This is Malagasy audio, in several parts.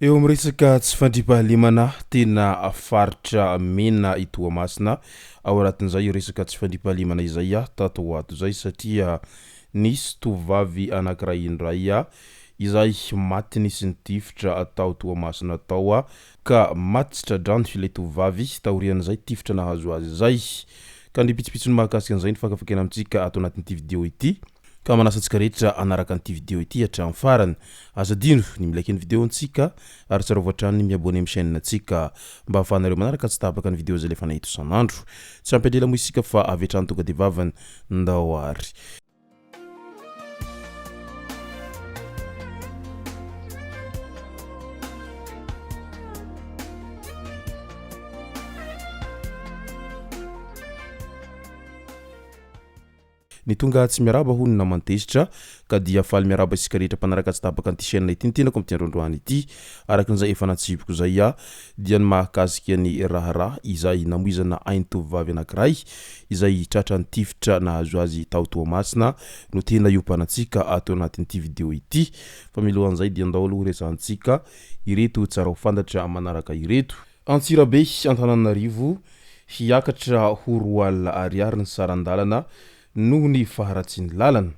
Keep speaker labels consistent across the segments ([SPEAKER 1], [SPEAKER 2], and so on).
[SPEAKER 1] Eo amin'ny resaka tsy fandriampahalemana, tena faritra mena i Toamasina ao anatin'izay resaka tsy fandriampahalemana izay tato ho ato izay satria nisy tovovavy anankiray indray izay maty nisy nitifitra tao Toamasina tao ka maty tsy tra-drano ilay tovovavy taorian'izay tifitra nahazo azy izay. Ka ny pitsopitsony mahakasika an'izay no fakafakaina amintsika ato anatin'ity video ity. Ka manasa antsika rehetra hanaraka an'ity video ity hatramin'ny farany. Aza adino ny mi-like ny video antsika ary tsarovy hatrany ny mi-abonner amin'ny chaîne antsika mba ahafahanareo manaraka tsy tapaka ny video izay alefanay eto isan'andro. Tsy ampy andrela moa isika fa avy hatrany tonga dia vavany. Ndao ary. Ny tonga tsy miarahaba hono naman-tezitra ka dia faly miarahaba isika rehetra mpanaraka tsy tapaka an'ity chaîne ity ny tenako amin'ity andro androany ity. Araka an'izay efa natsipiko izay dia ny mahakasika ny raharaha izay namoizana ain'ny tovovavy anankiray izay tratran'ny tifitra nahazo azy tao Toamasina no tena iompanantsika ato anatin'ity vidéo ity. Fa milohan'izay dia ndao aloha resahantsika ireto tsara ho fantatra manaraka ireto. Antsirabe, Antananarivo, Hiakatra ho 20 ariary ny saran-dalana noho ny faharatsian'ny lalana.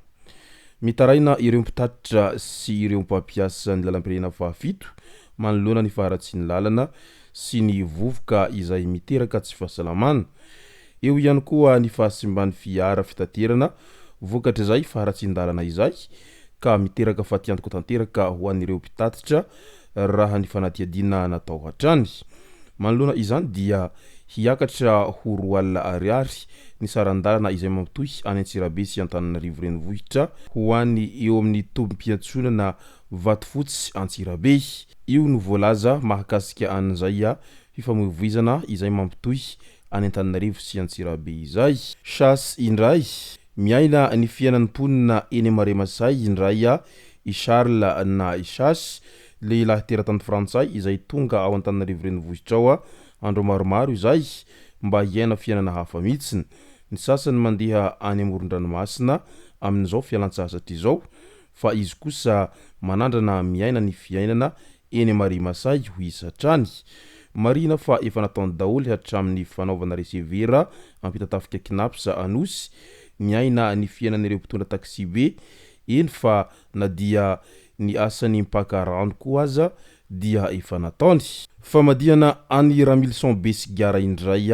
[SPEAKER 1] Mitaraina ireo mpitatitra sy ireo mpampiasa ny lalam-pirenena fahafito manoloana ny faharatsian'ny lalana sy ny vovoka izay miteraka tsy fahasalamana. Eo ihany koa ny fahasimban'ny fiara fitaterana vokatr'izay faharatsian-dalana izay ka miteraka fatiantoka tanteraka ho an'ireo mpitatitra raha ny fanadihadiana natao hatrany. Manoloana izany dia hiakatra ho 20 ariary ny saran-dalana izay mampitohy any Antsirabe sy Antananarivo Renivohitra ho any eo amin'ny tobim-piantsonana Vatofotsy Antsirabe. Io no voalaza mahakasika an'izay fifamoivoizana izay mampitohy any Antananarivo sy Antsirabe izay. Chasse indray, miaina ny fiainan'ny mponina eny Maremasay indray i Charles na i Chasse, lehilahy teratany frantsay izay tonga ao Antananarivo renivohitra ao andro maromaro izay mba hiaina fiainana hafa mihitsy. Ny sasany mandeha any amoron-dranomasina amin'izao fialantsasatra izao fa izy kosa manandrana miaina ny fiainana eny Marimasay hoy izy hatrany. Marihina fa efa nataony daholo hatramin'ny fanaovana resevera ampitatafika Cnaps Anosy, niaina ny fiainan'ireo mpitondra taxi-be, eny fa na dia ny asan'ny mpaka rano koa aza dia efa nataony. Famadihana an'i Ramilison Besigara indray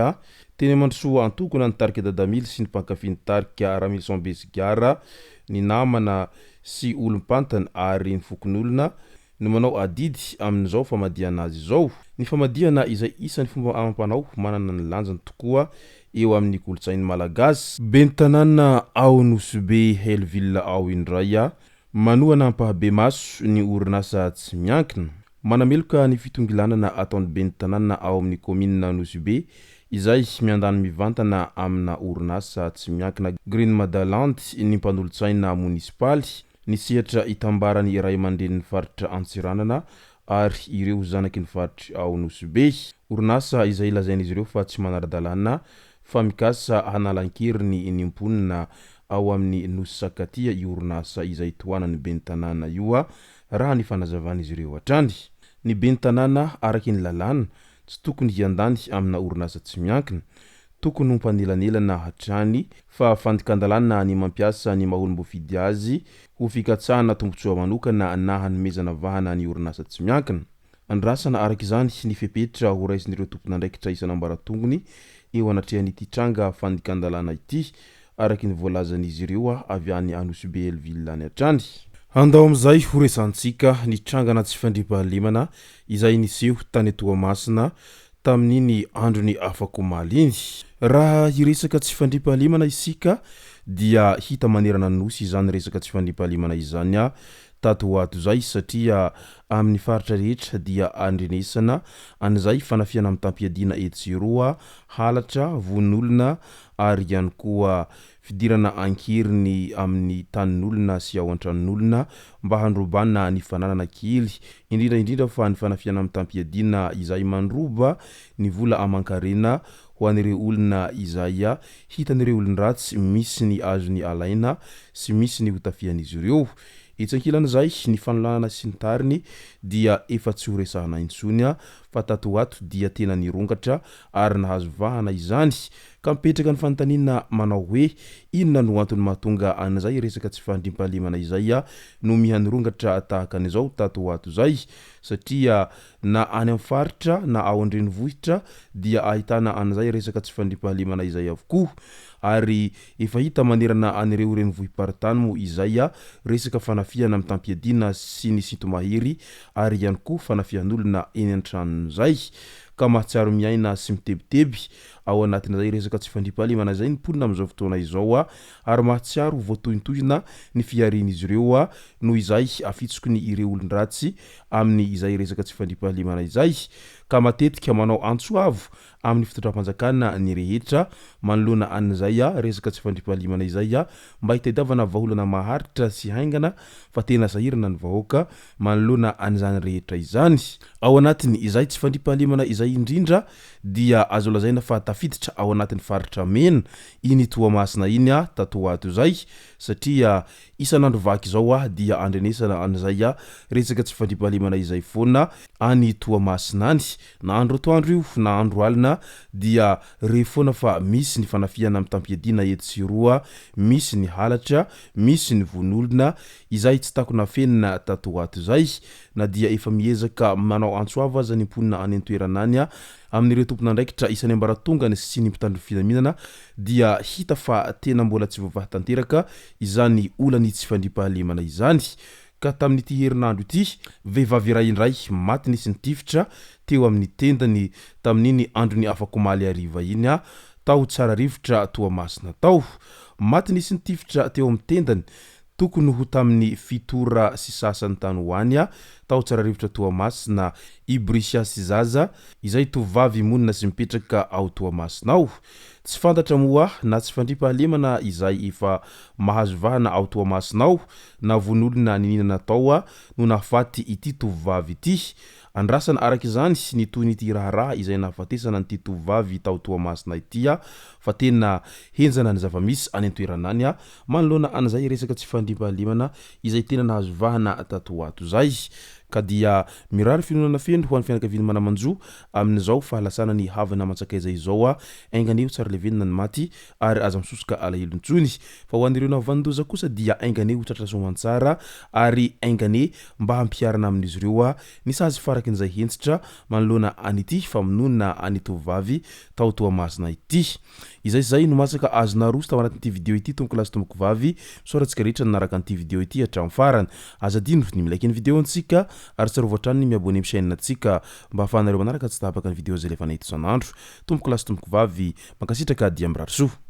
[SPEAKER 1] teny Mandrosoa Antokona ny tarika Dadamily sy ny mpankafy ny tarika Ramilison Besigara, ny namana sy olom-pantany ary ny fokonolona no manao adidy amin'izao famadihana azy izao. Ny famadihana izay isan'ny fomba amam-panao manana ny lanjany tokoa eo amin'ny kolontsain'ny Malagasy. Ben'ny tanàna ao Nosy Be Hellville ao indray manohana ampahabemaso ny orinasa tsy miankina. Manameloka ny fitongilanana ataon'ny ben'ny tanàna ao amin'ny kaominina Nosy Be izay miandany mivantana amina orinasa tsy miankina Green Madaland ny mpanolotsaina monisipaly, ny sehatra itambaran'ny ray aman-drenin'ny faritra Antsiranana ary ireo zanaky ny faritry ao Nosy Be. Orinasa izay lazain'izy ireo fa tsy manara-dalàna fa mikasa hanala an-keriny ny mponina ao amin'ny Nosy Sakatia io orinasa izay tohanan'ny ben'ny tanàna io raha ny fanazavan'izy ireo hatrany. Ny ben'ny tanàna araky ny lalàna tsy tokony hiandany amina orinasa tsy miankina. Tokony ho mpanelanelana hatrany fa fandikan-dalàna ny mampiasa ny maha olom-boafidy azy ho fikatsahana tombontsoa manokana na hanomezana vahana ny orinasa tsy miankina. Andrasana araka izany ny fepetra ho raisin'ireo tompon'andraikitra isan'ambaratongony eo anatrehan'ity tranga fandikan-dalàna ity, araka ny voalazan'izy ireo avy any Anosibe Hell-Ville any hatrany. Andao amin'izay ho resahantsika ny trangana tsy fandriampahalemana izay niseho tany Toamasina tamin'iny andron'ny afak'omaly iny. Raha hiresaka tsy fandriampahalemana isika dia hita manerana ny Nosy izany resaka tsy fandriampahalemana izany tato ho ato izay satria amin'ny faritra rehetra dia andrenesana an'izay fanafihana mitam-piadiana etsy sy eroa, halatra, vono olona ary ihany koa fidirana an-keriny amin'ny tanin'olona sy ao an-tranon'olona mba handrobana ny fananana kely, indrindra indrindra fa ny fanafihana mitam-piadiana izay mandroba ny vola aman-karena ho an'ireo olona izay hitan'ireo olon-dratsy misy ny azony alaina sy misy ny hotafihan'izy ireo. Etsy ankilan'izay, ny fanolanana sy ny tariny dia efa tsy ho resahana intsony fa tato ho ato dia tena nirongatra ary nahazo vahana izany. Ka mipetraka ny fanontaniana manao hoe, inona no antony mahatonga an'izay resaka tsy fandriampahalemana izay no miha-nirongatra tahaka an'izao tato ho ato izay? Satria na any amin'ny faritra na ao an-drenivohitra dia ahitana an'izay resaka tsy fandriampahalemana izay avokoa. Ary efa hita manerana an'ireo renivohi-paritany moa izay resaka fanafihana mitam-piadiana sy ny sinto-mahery ary ihany koa fanafihan'olona eny an-tranon'izay ka mahatsiaro miaina sy mitebiteby ao anatin'izay resaka tsy fandriampahalemana izay ny mponina amin'izao fotoana izao ary mahatsiaro ho voatohintohina ny fiharian'izy ireo noho izay afitsokiny ireo olon-dratsy amin'ny izay resaka tsy fandriampahalemana izay ka matetika manao antso avo amin'ny fitondram-panjakana ny rehetra manoloana an'izay resaka tsy fandriampahalemana izay mba hitadiavana vahaolana maharitra sy haingana fa tena sahirana ny vahoaka manoloana an'izany rehetra izany. Ao anatin' izay tsy fandriampahalemana izay indrindra dia azo lazaina fa tafiditra ao anatin'ny faritra mena iny Toamasina iny tato ho ato izay satria isan'andro vaky izao dia andrenesana an'izay resaka tsy fandriampahalemana izay foana any Toamasina any. Na andro atoandro io na andro alina dia re foana fa misy ny fanafihana mitam-piadiana etsy sy eroa, misy ny halatra, misy ny vono olona, izay tsy takona afenina tato ho ato izay. Na dia efa miezaka manao antso avo aza ny mponina any an-toerana any amin'ireo tompon'andraikitra isan'ny ambaratongany sy ny mpitandro filaminana dia hita fa tena mbola tsy voavaha tanteraka izany olan'ny tsy fandriampahalemana izany. Ka tamin'ity herinandro ity, vehivavy iray indray maty nisy nitifitra teo amin'ny tendany tamin'iny andron'ny afakomaly hariva iny tao Tsararivotra Toamasina tao. Maty nisy nitifitra teo amin'ny tendany tokony ho tamin'ny fito ora sy sasany tany ho any tao Tsararivotra Toamasina i Bricia sy zaza izay tovovavy monina sy mipetraka ao Toamasina ao. Tsy fantatra moa na tsy fandriampahalemana izay efa mahazo vahana ao Toamasina ao na vono olona niniana natao no nahafaty ity tovovavy ity. Andrasana araka izany ny tohin'ity raharaha izay nahafatesana an'ity tovovavy tao Toamasina ity fa tena henjana ny zava-misy any an-toerana any manoloana an'izay resaka tsy fandriampahalemana izay tena nahazo vahana tato ho ato izay ka dia mirary fiononana feno ho an'ny fianakavian'ny mana-manjo amin'izao fahalasana ny havana aman-tsakaiza izao. Enga anie ho tsara levenina ny maty ary aza misosoka alahelo intsony. Fa ho an'ireo nahavanon-doza kosa dia enga anie ho tratra soamantsara ary enga anie mba hampiharana amin'izy ireo ny sazy farakin'izay hentitra manoloana an'ity famonoana an'ny tovovavy tao Toamasina ity. Izay izay no masaka azo naroso tao anatin'ity video ity tompokolahy sy tompokovavy. Misaotra antsika rehetra nanaraka an'ity video ity hatramin'ny farany. Aza adino ny mi-like ny video antsika ary tsarovy hatrany ny mi-abonner amin'ny chaîne antsika mba ahafahanareo manaraka tsy tapaka ny video izay alefanay eto isan'andro. Tompokolahy sy tompokovavy, mankasitraka dia mirary soa.